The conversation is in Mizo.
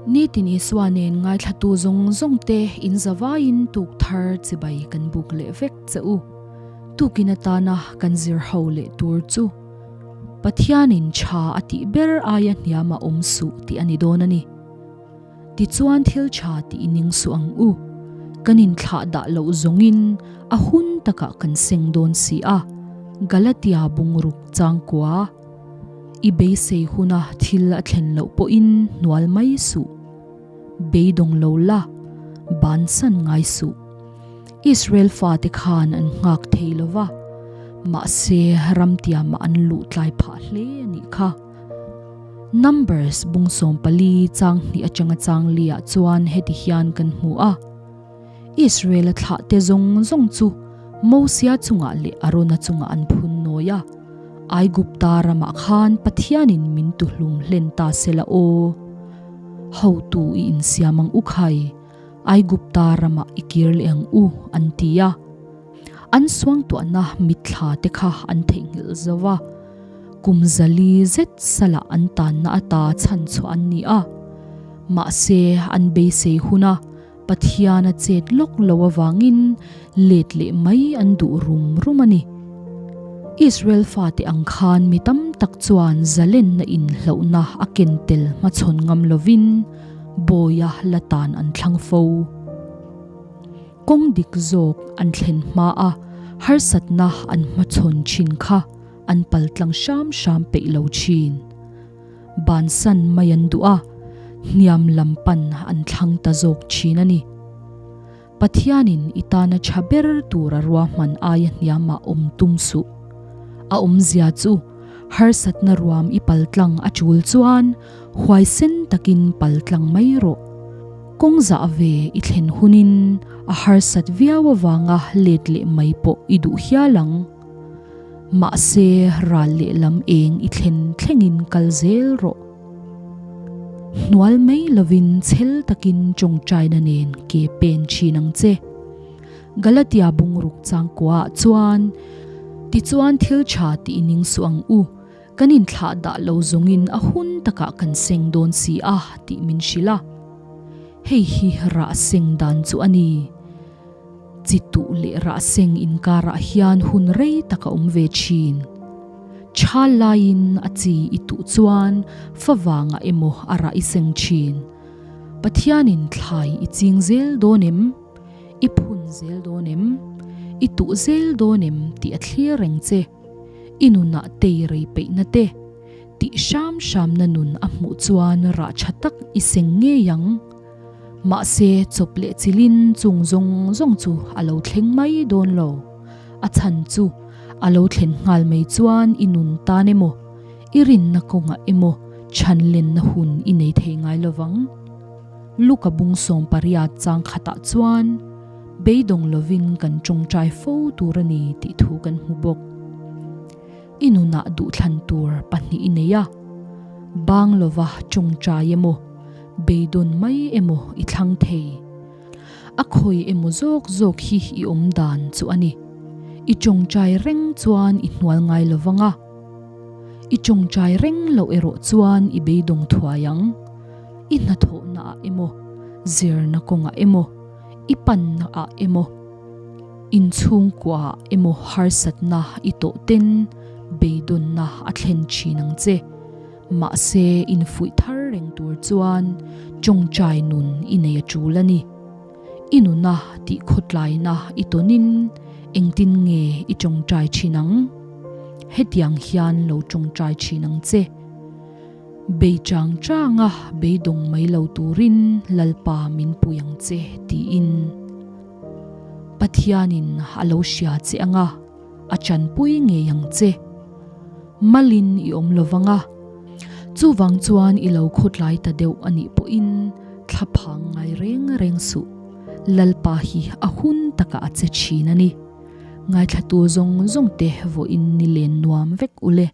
Nitin Isua nen ngaithlatu zawng zawngte in zavaiin tuk thar chibai kan buk leh vek che u. Tukin atana kan zir ho leh tur chu Pathianin tha a tih ber aia hniama awm suh tih a ni dawn a ni. Tichuan thil tha tih i ning suh ang u. Kan inthlah dah loh zawngin a hun takah kan seng dawn si a, Galatia bungruk changkua. I beisei huna thil a thlen loh pawhin hnual mai suh. Beidawng lo la, bansan ngai suh. Israel fate khan an nghak thei lo va, mahse ramtiamah an luh tlai phah hle a nih kha. Numbers bung 14 chang hnih atanga chang liah chuan heti hian kan hmu a, Israel-a thlahte zawng zawng chu Mosia chungah leh Arona chungah an phun nawi a, Aigupta ramah khan Pathianin min tuhlum hlen ta sela aw! Hotu i insiam ang u khai, Aigupta ramah i kir leh ang u, an ti a. An suangtuahna mitthla te kha an theihnghilh zo a, kum 400 zet salah an tanna ata chhan chhuah an ni a. Mahse, an beisei huna Pathian a chet lawk lo avangin let leh mai an duh rum rum a ni. Israel fate ang khan mi tam tak chuan zalenna inhlohna a ken tel hmachhawn ngam lovin bawia la tan an thlang fo. Kawng dik zawk an thlen hma a harsatna an hmachhawn thin kha an paltlang hram hram peih lo thin. Bansan mai an duh a, hniam lam pan an thlang ta zawk thin a ni. Pathianin i tana tha ber tura ruahman aia hniamah awm tum suh. A awmzia chu harsatna ruam i paltlang a tul chuan huaisen takin paltlang mai rawh. Kawng zah ve i thlen hunin a harsat viau avanga let leh mai pawh i duh hial ang. Mahse ral lehlam eng i thlen thlengin kal zel rawh. Hnual mai lovin chhel takin tawngtaina nen ke pen thin ang che. Galatia bungruk changkuaah chuan, Tichuan thil tha tih i ning suh ang u, kan inthlah dah lo zawngin a hun takah kan seng dawn si a, tih min hrilh a. Hei hi rah seng dan chu a ni. Chi tuh leh rah seng inkarah hian hun rei tak a awm ve thin. Tha laiin a chi i tuh chuan favangah emaw a rah i seng thin. Pathianin thlai i ching zel dawn em? I phun zel dawn em? I tuh zel dawn em tih a thlir reng che. I nunah tei rei peihna te, tih hram hramna nun a hmuh chuan rah tha tak i seng ngei ang. Mahse, chawp leh chilin chung zawng zawng chu a lo thleng mai dawn lo. A chhan chu a lo thlen nghal mai chuan i nun tan emaw, i rinna kawngah emaw chhan lenna hun i nei thei ngai lovang. Luka bung 18 chang khatah chuan beidawng lovin kan tawngtai fo tur a ni tih thu kan hmu bawk. I nunah duhthlan tur pahnih i nei a, bang lova tawngtai emaw, beidawn mai emaw i thlang thei. A khawi emaw zawk zawk hi i awm dan chu a ni. I tawngtai reng chuan i hnual ngai lovang a, i tawngtai reng loh erawh chuan i beidawng thuai ang. I hnathawhna ah emaw, zirna kawngah emaw, i panna ah emaw, inchhungkua ah emaw harsatna i tawh ten beidawnna a thlen thin ang che. Mahse, infuih thar reng tur chuan tawngtai nun i nei a tul a ni. I nuna tih khawtlaina i tawnin engtin nge i tawngtai thin ang? Hetiang hian lo tawngtai thin ang che. Bei chang changa beidawng mai lo turin Lalpa min pui ang che tiin Pathianin a lo hria che anga a chanpui ngei ang che. Malin i awm lo vang a, chuvang chuan i lo khawtlai ta deuh a nih pawhin thla phang ngai reng reng suh. Lalpa hi a hun takah a che thin a ni. Ngaithlatu zawng zawng te vawiin ni len nuam vek ule.